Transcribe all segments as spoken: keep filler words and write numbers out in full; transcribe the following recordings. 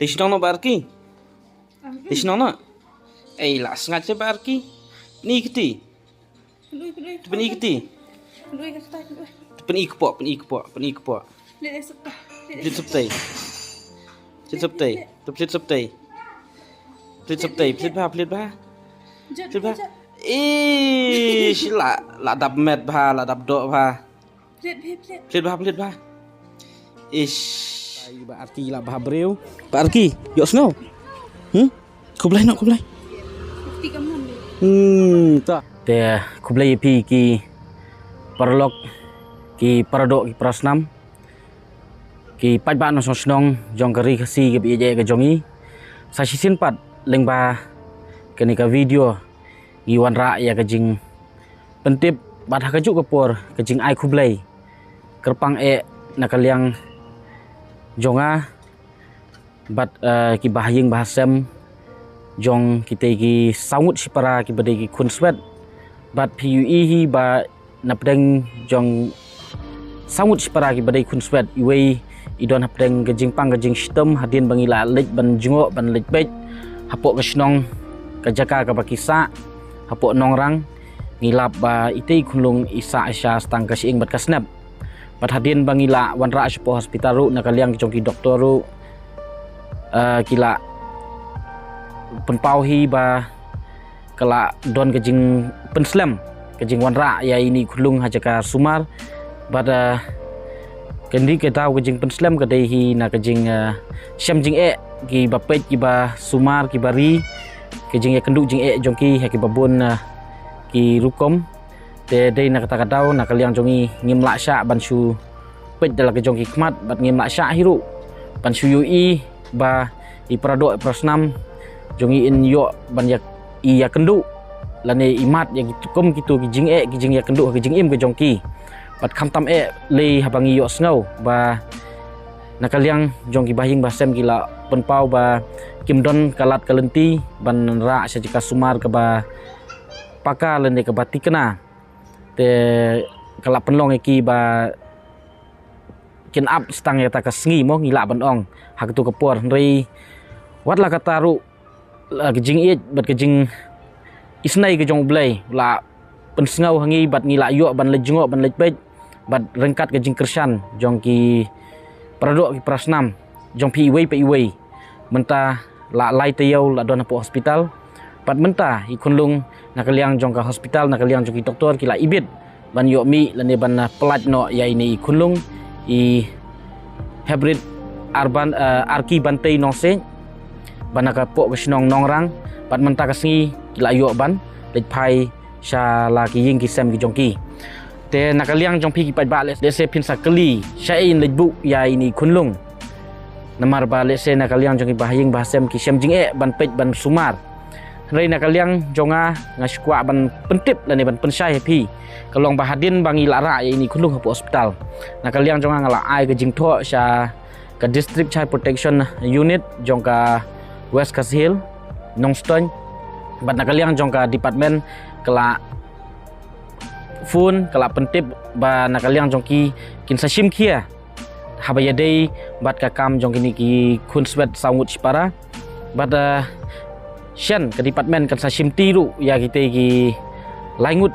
Te shnong noh Bah Arki. Te shnong noh. Ei, la sngat se Bah Arki. Pyni kti. Pyni kti. Pyni kpoh, pyni kpoh, pyni kpoh. Plit soptei. Plit soptei. Plit soptei. Plit soptei, plit bha, plit bha. Plit bha. Ish, la, la dap met bha, la dap doh bha. Plit bha, plit bha. Ish. Ai, Bah Arki la bha briew. Bah Arki, ïohsngew. Hmm? Khublei noh, khublei. Hmm, ta. Te khublei ïa phi ki paralok, ki paradoh, ki parasnam, ki paidbah nongshong shnong jong ka ri Khasi kaba ïeit ka jong ngi. Sa shisien pat lyngba kane ka video ngi wanrah ïa ka jingpyntip bad ha kajuh ka por ka jingai khublei kyrpang eh na ka liang jong nga bad, eh, ki bahaïing bahasem jong kitei ki saw ngut shipara kiba dei ki khun swet. Bad phi ïohi hi ba na pdeng jong saw ngut shipara kiba dei khun swet, iwei i don hapdeng ka jingpang ka jingshitom hadien ba ngi la leit ban jngoh ban leit peit hapoh ka shnong, ka jaka kaba ki sah hapoh Nongrang. Ngi lap ba itei i khunlung i sah sha tang ka shyieng bad ka snep. Bad hadien ba ngi la wanrah shapoh hospital ruh na ka liang jong ki doktor ruh, eh, ki la pynpaw hi ba ka la don ka jingpynslem, ka jingwanrah ïa ine i khunlung ha jaka sumar. Bad, eh, kane ka daw ka jingpynslem ka dei hi na ka jing, eh, shem jingeh kiba peit, kiba sumar, kiba ri, ka jingïakynduh jingeh jong ki ha kiba bun, eh, ki rukom. Te dei na kata ka daw na ka liang jong ngi ngim lah shah ban shu peit da la ka jong ki khmat bad ngim lah shah hi ruh ban shu ïohi ba i paradoh i parasnam jong ngi in ïoh ban ïa, i ïakynduh lane i mad ïa ki rukom kito ki jingeh ki jingïakynduh ha ki jingim ka jong ki. Bad khamtam eh lei haba ngi ïohsngew ba na ka liang jong ki bahaïing bahasem ki la pynpaw ba kim don ka lad ka lynti ban rah sha jaka sumar kaba paka lane kaba thikna. Te ka la pynlong ïa ki ba kin ap tang ïa kata ka sngi mo, ngi lah ban ong ha kato ka por. Hynrei wat la katta ruh, la ka jingïeit bad ka jingisnei ka jong U Blei la pynsngew ha ngi bad ngi la ïoh ban leit jngoh ban leit peit bad ryngkat ka jingkyrshan jong ki paradoh ki parasnam jong phi iwei pa iwei. Mynta la lai taïew la don hapoh hospital. Bad mynta i khunlung na ka liang jong ka hospital, na ka liang jong ki doktor ki la ibit ban ïoh mih lane ban, eh, pyllait noh ïa ine i khunlung, i Hybrid Arban, eh, Arki Bantei Nongsiej, ba na ka poh ka shnong Nongrang. Bad mynta ka sngi ki la ïoh ban leit phai sha la ki ïing ki sem ki jong ki. Te na ka liang jong phi ki paidbah, lehse phin sa kylli shaei in leit buh ïa ine i khunlung. Namar ba lehse na ka liang jong ki bahaïing bahasem ki shem jingeh ban peit ban sumar. Hynrei na ka liang jong nga, nga sngewkwah ban pyntip lane ban pynshai ha phi. Ka long ba hadien ba ngi la rah ïa ine i khunlung hapoh hospital, na ka liang jong nga nga la ai ka jingthoh sha ka District Child Protection Unit jong ka West Khasi Hills, Nongstoiñ. Bad na ka liang jong ka department ka la phone, ka la pyntip ba na ka liang jong ki kin sa shim khia haba ïadei bad ka kam jong kine ki khun swet saw ngut shipara. Bad, eh, shen ka department kan sa shimti ruh ïa kitei ki lai ngut,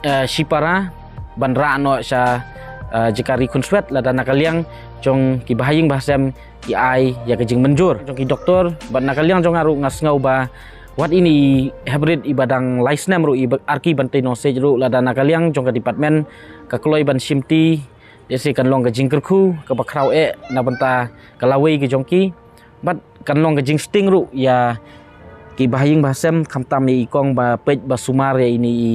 eh, shipara ban rah noh sha, eh, jaka ri khun swet lada na ka liang jong ki bahaïing bahasem ki ai ïa ka jingmynjur jong ki doktor. Bad na ka liang jong nga ruh nga sngew ba wat ine i Hybrid iba dang lai snem ruh, i Arki Bantei Nongsiej ruh, lada na ka liang jong ka department ka kloi ban shimti, lehse kan long ka jingkyrkhu kaba khraw eh na bynta ka lawei ka jong ki. Bad kan long ka jingsting ruh ïa ki bahaïing bahasem, khamtam ïa i kong ba peit ba sumar ïa ine i,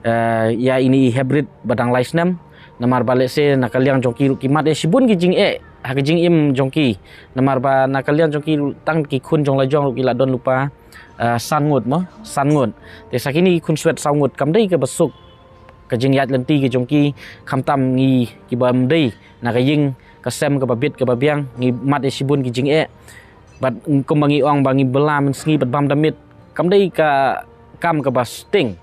eh, ïa ine i Hybrid ba dang lai snem. Namar ba lehse na ka liang jong ki ruh ki mad ïa shibun ki jingeh ha ka jingim jong ki. Namar ba na ka liang jong ki ruh tang ki khun jong la jong ruh ki la don lypa, eh, san ngut mo, san ngut. Te sa kine ki khun swet saw ngut kam dei kaba suk ka jingïaid lynti ka jong ki, khamtam ngi kiba ym dei na ka ïing ka sem kaba bit kaba biang, ngi mad ïa shibun ki jingeh. Bad kumba ngi ong ba ngi bylla mynsngi bad bam da miet, kam dei ka kam kaba sting.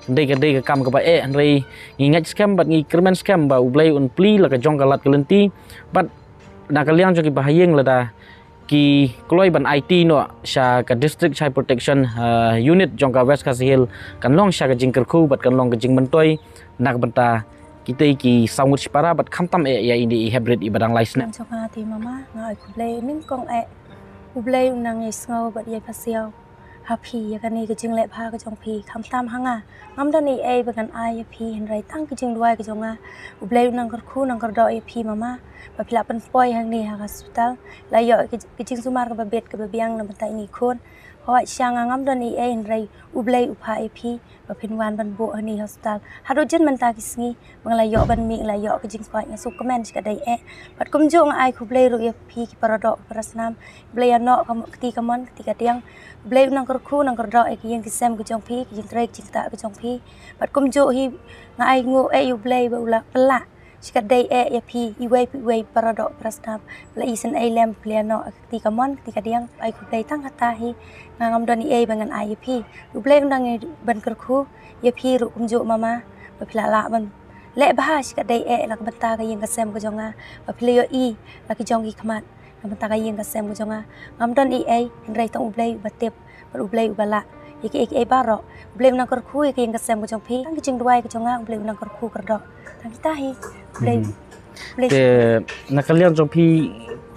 Kam dei, ka dei ka kam kaba eh, hynrei ngi ngeit skhem bad ngi kyrmen skhem ba U Blei un plie la ka jong ka lad ka lynti. Bad na ka liang jong ki bahaïing, lada ki kloi ban aiti noh sha ka District Child Protection, eh, Unit jong ka West Khasi Hills, kan long sha ka jingkyrkhu bad kan long ka jingmyntoi na ka bynta kitei ki saw ngut shipara bad khamtam eh ïa ine i heprit iba dang lai snem. Jong nga te mama, nga ai khublei nyngkong eh. U Blei u nang ïai sngew bad ïai pasiaw ha phi ïa kane ka jingleh bha ka jong phi, khamtam ha nga. Ngam don ei ei ba ngan ai ïa phi, hynrei tang ka jingduwai ka jong nga. U Blei u nang kyrkhu nang kyrdoh ïa phi mama, ba phi la pynpoi hangne ha ka hospital, la ïoh ka, ka jingsumar kaba bit kaba biang na bynta ine i khun. Hooid sha nga ngam don ei ei, hynrei U Blei u phah ïa phi ba phin wan ban buh hangne ha hospital. Haduh jin mynta ki sngi ba nga la ïoh ban mih, nga la ïoh ka jingkoit, nga sngewkmen shikatdei eh. Bad kumjuh nga ai khublei ruh ïa phi ki paradoh parasnam. Blei ïa noh ka mo-, kti kamon kti kadiang. Blei u nang kyrkhu nang kyrdoh ïa ki ïing ki sem ka jong phi, ki jingtrei ki jingktah ka jong phi. Bad kumjuh hi nga ai nguh eh ïa U Blei ba u la pynlah shikatdei eh ïa phi iwei pa iwei paradoh parasnam. Ba la isynei lem, Blei ïa noh ka kti kamon kti kadiang. Ai khublei tang kata hi, nga ngam don ei ei ba ngan ai ïa phi. U Blei u nang ïa ban kyrkhu ïa phi ruh kumjuh mama, ba phi la lah ban leh bha shikatdei eh la ka bynta ka ïing ka sem ka jong nga, ba phi la ïohi la ki jong ki khmat na bynta ka ïing ka sem ka jong nga. Ngam don ei ei, hynrei tang U Blei uba tip bad U Blei uba lah ïa kiei kiei baroh. U Blei u nang kyrkhu ïa ka ïing ka sem ka jong phi. Tang ka jingduwai ka jong nga, U Blei u nang kyrkhu kyrdoh. Tang kita hi. U Blei, mhm, U Blei. Te na ka liang jong phi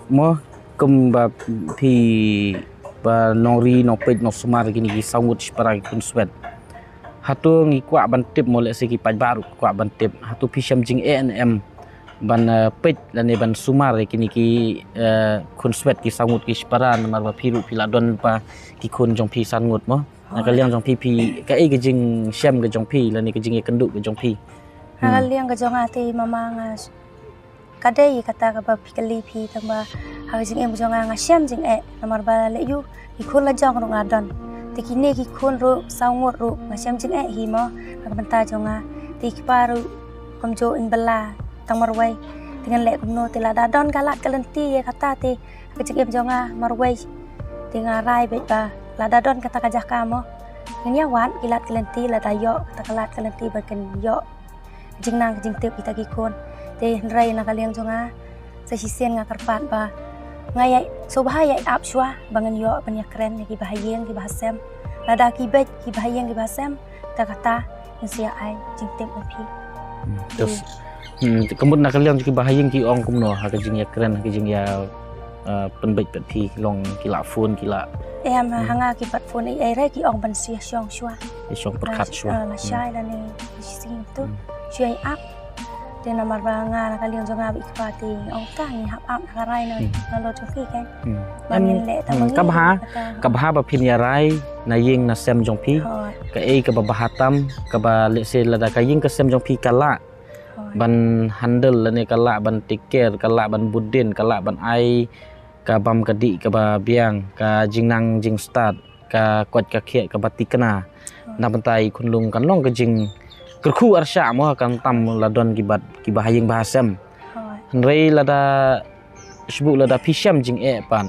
mo, kumba phi ba nongri nongpeit nongsumar kine ki saw ngut shipara ki khun swet. Hato ngi kwah ban tip mo, lehse ki paidbah ruh kwah ban tip. Hato phi shem jingeh ne em ban, eh, peit lane ban sumar ïa kine ki, eh, khun swet ki saw ngut ki shipara, namar ba phi ruh phi la don pa ki khun jong phi san ngut mo. Na ka liang jong phi, phi kaei ka jingshem ka jong phi lane ka jingïakynduh ka jong phi? Na ka liang ka jong nga te mama nga sh-, ka dei kata kaba phi kylli phi tang ba ha ka jingim ka jong nga nga shem jingeh namar ba leh ïa ki khun la jong ruh nga don. Te kine ki khun ruh saw ngut ruh nga shem jingeh hi mo na ka bynta jong nga. Te ki pa ruh kumjuh, in bylla tang marwei. Te ngan leh kumno, te lada don ka lad ka lynti ïa kata te ha ka jingim jong nga marwei. Te nga rai beit ba lada don kata ka jaka mo, ngin ïa wad ki lad ki lynti, lada ïoh kata ka lad ka lynti ba kan ïoh jingnang ka jingtip kita ki khun. Te hynrei na ka liang jong nga sa shisien nga kyrpad ba nga ïai sngewbha ïai ap shuwa ba ngan ïoh ban ïakren ïa ki bahaïing ki bahasem. Lada ki beit ki bahaïing ki bahasem, te kata ngin sa ïa ai jingtip na phi. Hmm, te, hmm, te ka mut na ka liang jong ki bahaïing ki ong kumno ha ka jingïakren, ha ka jingïa, eh, pynbeit pat phi, long ki la phone, ki la. Em, hmm, ha nga kim pat phone ei ei re, ki ong ban sa ïa shong shuwa. Ïa shong pyrkhat shuwa. Eh, la shai lane shisien tu. Hmm. Shu ïai ap. Te namar ba nga na ka liang jong nga bad i kpa te ong ta ngi hap ap na ka rai na, hmm, na lor jong ki kan. Hmm. Ba ngin leh tang, hmm, ma ngi kaba ha, kata. Kaba ha ba phin ïa rai na ïing na sem jong phi. Hooid. Kaei kaba bha tam, kaba lehse lada ka ïing ka sem jong phi ka lah, hooid, ban handle lane ka lah ban take care, ka lah ban bud dien, ka lah ban ai ka bam ka dih kaba biang, ka jingnang jingstad, ka koit ka khiah kaba tikna. Hooid. Na bynta i khunlung kan long ka jingkyrkhu arshah mo, khamtam la don ki bad ki bahaïing bahasem. Hooid. Hynrei lada shu lada phi shem jingeh pat,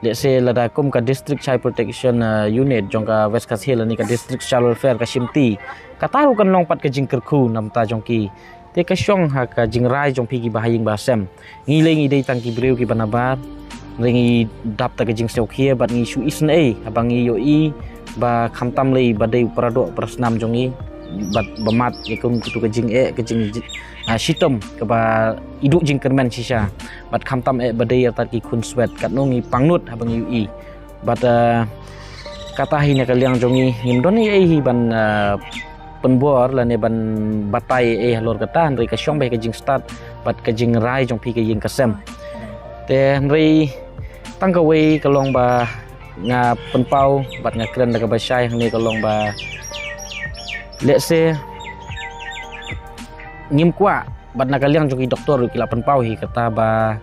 lehse lada kum ka District Child Protection, eh, Unit jong ka West Khasi Hills lane ka District Social Welfare ka shim ti, kata ruh kan long pat ka jingkyrkhu na bynta jong ki. Te ka shong ha ka jingrai jong phi ki bahaïing bahasem. Ngi lei ngi dei tang ki briew kiba nabar, hynrei ngi dap da ka jingsngewkhia bad ngi shu isynei haba ngi ïohi ba khamtam lei ba dei u paradoh parasnam jong ngi bad ba mad ïa kum katu ka jingeh, ka jing, ah, shitom kaba i duh jingkyrmen shisha. Bad khamtam eh ba dei ïa ki khun swet, katno ngi pangnud haba ngi ïohi. Bad, eh, kata hi na ka liang jong ngi ngim don ei ei hi ban, eh, pynbor lane ban batai ei ei halor kata, hynrei ka shong bha ka jingstad bad ka jingrai jong phi ka ïing ka sem. Te hynrei tang kawei ka long ba nga pynpaw bad nga kren da kaba shai hangne ka long ba lehse ngim kwah, bad na ka liang jong ki doktor ruh ki la pynpaw hi kata ba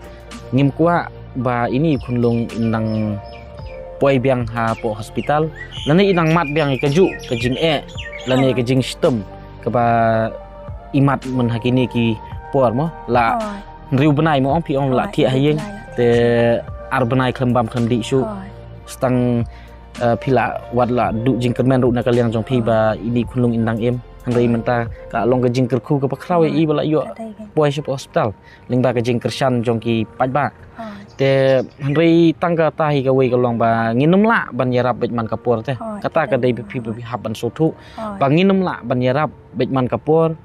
ngim kwah ba ine i khunlung in nang poi biang hapoh hospital lane in nang mad biang ïa kajuh ka jingeh lane ka jingshitom kaba i mad myn ha kine ki por mo. La hynriew bnai mo ong phi ong la thiah ha ïing, te ar bnai khlem bam khlem dih shuh. Tang, eh, phi la wad la duh jingkyrmen ruh na ka liang jong phi ba ine i khunlung in nang im. Hynrei mynta ka long ka jingkyrkhu kaba khraw ïa i ba la ïoh poi shapoh hospital lyngba ka jingkyrshan jong ki paidbah. Te hynrei tang kata hi kawei ka long ba ngin ym lah ban ïarap beit man ka por te. Kata ka dei ba phi ba phi hap ban sngewthuh ba ngin ym lah ban ïarap beit man ka por.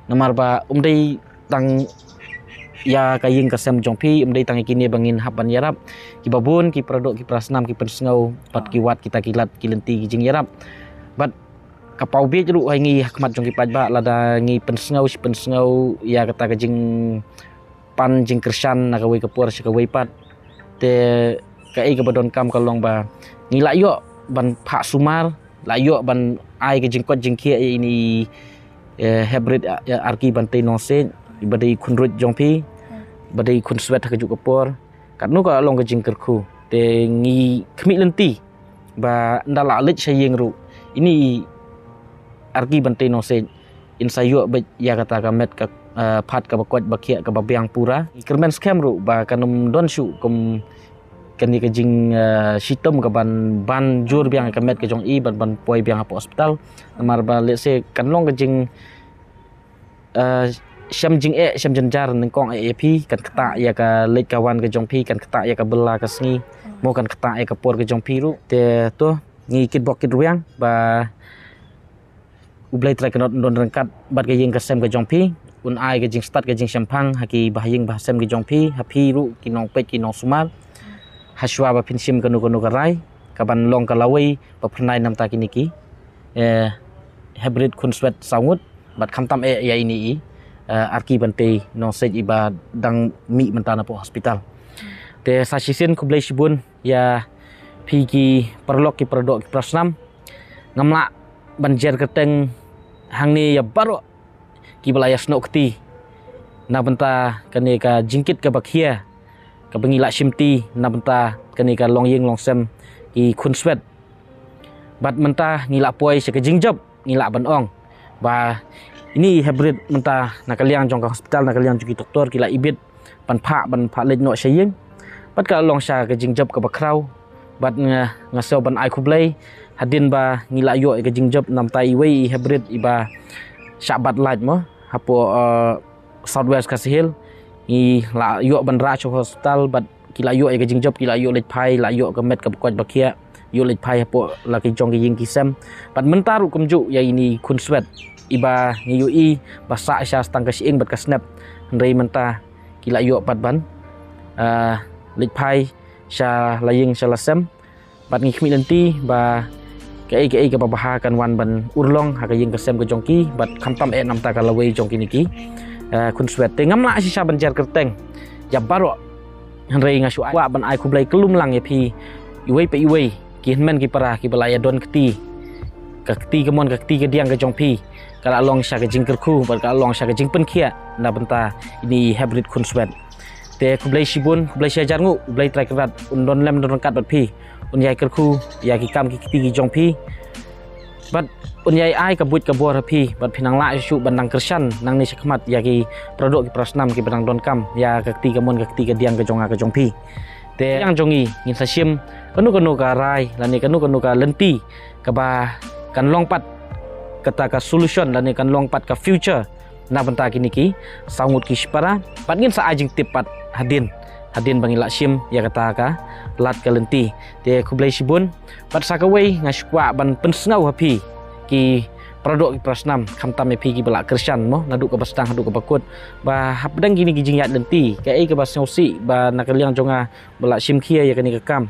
Namar ba um dei tang ïa ka ïing ka sem jong phi, um dei tang ïa kine ba ngin hap ban ïarap. Kiba bun ki paradoh ki parasnam ki pynsngew bad ki wad kita ki lad ki lynti ki jingïarap. Bad ka paw bieit ruh ha ngi ha khmat jong ki paidbah lada ngi pynsngew shi pynsngew ïa kata ka jingpan jingkyrshan na kawei ka por sha kawei pat. Te kaei kaba donkam ka long ba ngi lah ïoh ban phah sumar, lah ïoh ban ai ka jingkoit jingkhiah ïa ine i hybrid Arki Bantei Nongsiej, iba dei khun ruh jong phi, iba dei khun swet ha kajuh ka por. Katno ka long ka jingkyrkhu, te ngi khmih lynti ba ynda lah leit sha ïing ruh, ine i Arki Bantei Nongsiej in sa ïoh beit ïa kata ka met ka phad kaba koit ba khiah kaba biang pura. Kyrmen skhem ruh ba kan ym don shuh kum kane ka jing shitom kaban ban jur biang ka met ka jong i ban ban poi biang hapoh hospital. Namar ba lehse kan long ka jing shem jingeh shem jynjar nyngkong eh ïa phi, kan ktah ïa ka leit ka wan ka jong phi, kan ktah ïa ka bylla ka sngi, mo kan ktah ïa ka por ka jong phi ruh. Te to ngi kitbok kitrwiang ba U Blei Trai Kynrad un don ryngkat bad ka ïing ka sem ka jong phi, un ai ka jingstad ka jingshemphang ha ki bahaïing bahasem ka jong phi, ha phi ruh ki nongpeit ki nongsumar. Hashwa ba phin shim kano kano ka rai kaban long ka lawei ba phyrnai namta kine ki hybrid khun swet saw ngut bad khamtam eh ïa ine i Arki Bantei Nongsiej iba dang mih mynta napoh hospital. Te sa shisien khublei shibun ïa phi ki paralok ki paradoh ki parasnam. Ngam lah ban jer kyrteng hangne ïa baroh kiba la ïasnoh kti na bynta kane ka jingkit kaba khia kaba ngi lah shimti na bynta kane ka longïing longsem ki khun swet. Bad mynta ngi lah poi sha ka jingjop, ngi lah ban ong ba ine i hybrid mynta na ka liang jong ka hospital, na ka liang jong ki doktor ki lah ibit ban phah ban phah leit noh sha ïing. Bad ka long sha ka jingjop kaba khraw. Bad nga nga sngew ban ai khublei hadien ba ngi lah ïoh ïa ka jingjop namta iwei i hybrid iba shah bat lait mo hapoh South West Khasi Hills. Ngi lah ïoh ban rah sha hospital bad ki lah ïoh ïa ka jingjop, ki lah ïoh leit phai, lah ïoh ka met kaba koit ba khiah, ïoh leit phai hapoh la ki jong ki ïing ki sem. Bad mynta ruh kumjuh ïa ine i khun swet iba ngi ïohi ba sah sha tang ka shyieng bad ka snep. Hynrei mynta ki lah ïoh pat ban leit phai sha la ïing sha la sem. Bad ngi khmih lynti ba kaei kaei kaba bha kan wan ban urlong ha ka ïing ka sem ka jong ki bad khamtam eh namta ka lawei jong kine ki khun swet. Te ngam lah shisha ban jer kyrteng ïa baroh, hynrei nga shu kwah ban ai khublei kyllum lang ïa phi iwei pa iwei ki hynmen ki para kiba la ïadon kti, ka kti kamon ka kti kadiang ka jong phi ka la long sha ka jingkyrkhu bad ka la long sha ka jingpynkhiah na bynta ine i hybrid khun swet. Te khublei shibun, khublei shihajar nguh, U Blei Trai Kynrad un don lem don ryngkat bad phi, un ïai kyrkhu ïa ki kam ki kti ki jong phi. Bad un ïai ai ka buit ka bor ha phi bad phin nang lah shuh ban nang kyrshan nangne shakhmat ïa ki paradoh ki parasnam kiba nang donkam ïa ka kti kamon ka kti kadiang ka jong nga ka jong phi. Te ïa jong ngi ngin sa shim kano kano ka rai lane kano kano ka lynti kaba kan long pat kata ka solution lane kan long pat ka future na bynta kine ki saw ngut ki shipara. Bad ngin sa ai jingtip pat hadien hadien ba ngi lah shim ïa kata ka lad ka lynti. Te khublei shibun. Bad sa kawei nga shu kwah ban pynsngew ha phi ki paradoh ki parasnam khamtam ïa phi kiba lah kyrshan mo naduh kaba sdang haduh kaba kut ba hapdeng kine ki jingïaid lynti kaei kaba sngewsih ba na ka liang jong nga ba lah shim khia ïa kane ka kam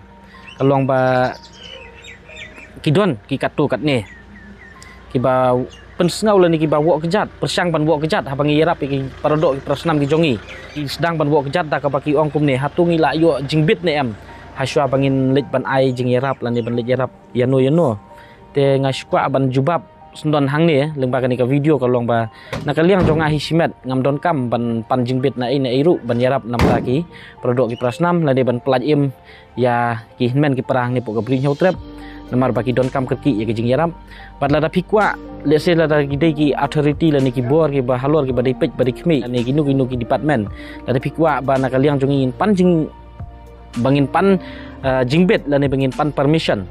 ka long ba ki don ki katto katne kiba pynsngew lane kiba woh kjat, pyrshang ban woh kjat haba ngi ïarap ïa ki paradoh ki parasnam ki jong ngi. Ki sdang ban woh kjat da kaba ki ong kumne, hato ngi lah ïoh jingbit ne em hashwa ba ngin leit ban ai jingïarap lane ban leit ïarap ïano ïano. Te nga shu kwah ban jubab sngewdon hangne lyngba kane ka video ka long ba na ka liang jong nga hi shimet ngam donkam ban pan jingbit na ei na ei ruh ban ïarap namta ki paradoh ki parasnam lane ban pyllait im ïa ki hynmen ki para hangne hapoh ka Bri Hynñiewtrep namar ba ki donkam kyrkieh ïa ki jingïarap. Bad lada phi kwah, lehse lada ki dei ki authority lane ki bor kiba halor kiba dei peit ba dei khmih lane kino kino ki department, lada phi kwah ba na ka liang jong ngi ngin pan jing ba ngin pan jingbit lane ba ngin pan permission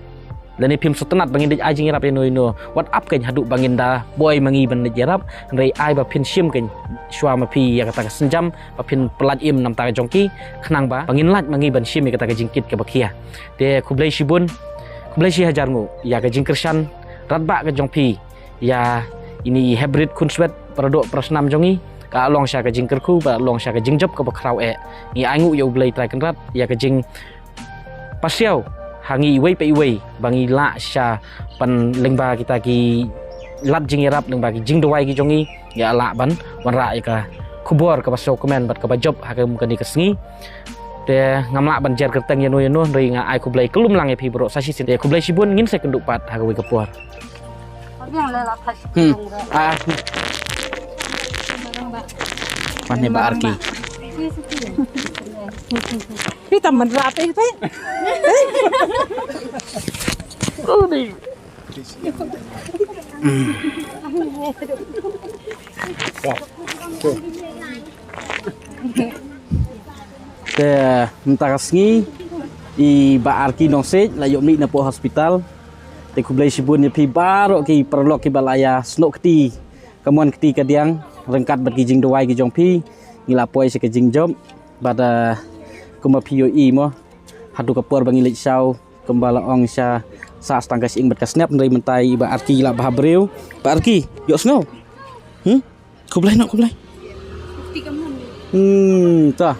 Lane phim sngewtynnat ba ngin dei ai jingïarap ïano ïano. Wat ap kein haduh ba ngin da poi ma ngi ban dei ïarap. Hynrei ai ba phin shim kein shuwa ma phi ïa kata ka sienjam ba phin pyllait im namar ka jong ki, khnang ba ba ngin lait ma ngi ban shim ïa kata ka jingkit kaba khia. Te khublei shibun, khublei shi hajar nguh ïa ka jingkyrshan radbah ka jong phi ïa ine i hybrid khunswet paradoh parasnam jong ngi. Ka long sha ka jingkyrkhu, ba long sha ka jingjop kaba khraw eh. Ngi ai nguh ïa U Blei Trai Kynrad ïa ka jingpasiaw ha ngi iwei pa iwei ba ngi lah sha ban lyngba kita ki lad jingïarap, lyngba ki jingduwai ki jong ngi, ngi lah ban wanrah ïa ka khubor kaba sngewkmen bad kaba jop ha ka kane ka sngi. Te ngam lah ban jer kyrteng ïano ïano, hynrei nga ai khublei kyllum lang ïa phi baroh sa shisien. Te khublei shibun, ngin sa ïakynduh pat ha kawei ka por. Hmm. Ah. Pan ne ba arki. Phi tam man ra te te. Te mynta ka sngi i Bah Arki Nongsiej la ïoh mih na poh hospital. Te khublei shibun ïa phi baroh ki paralok kiba la ïa snoh kti, kamon kti kadiang ryngkat bad ki jingduwai ki jong phi. Ngi la poi sha ka jingjop bad, eh, kumba phi ïohi mo, haduh ka por ba ngi leit shaw kumba la ong sha sah tang ka shyieng bad ka sniap, hynrei mynta i Bah Arki la bha briew. Bah Arki, ïohsngew? Hmm? Khublei noh, khublei. Hmm, ta.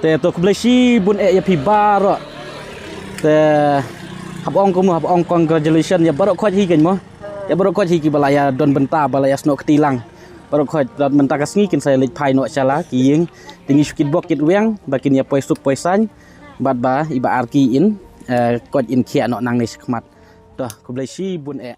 Te to khublei shibun eh ïa phi baroh. Te hap ong kumno, hap ong congratulation ïa baroh khoit hi kein mo. Ïa baroh khoit hi kiba la ïa don bynta, ba la ïa snoh kti lang. Baroh khoit, bad mynta ka sngi kin sa ïa leit phai noh sha la ki ïing. Te ngi shu kitbok kitweng ba kin ïa poi suk poi saiñ. Bad ba i Bah Arki in, eh, koit in khiah noh nangne shakhmat. To khublei shibun eh.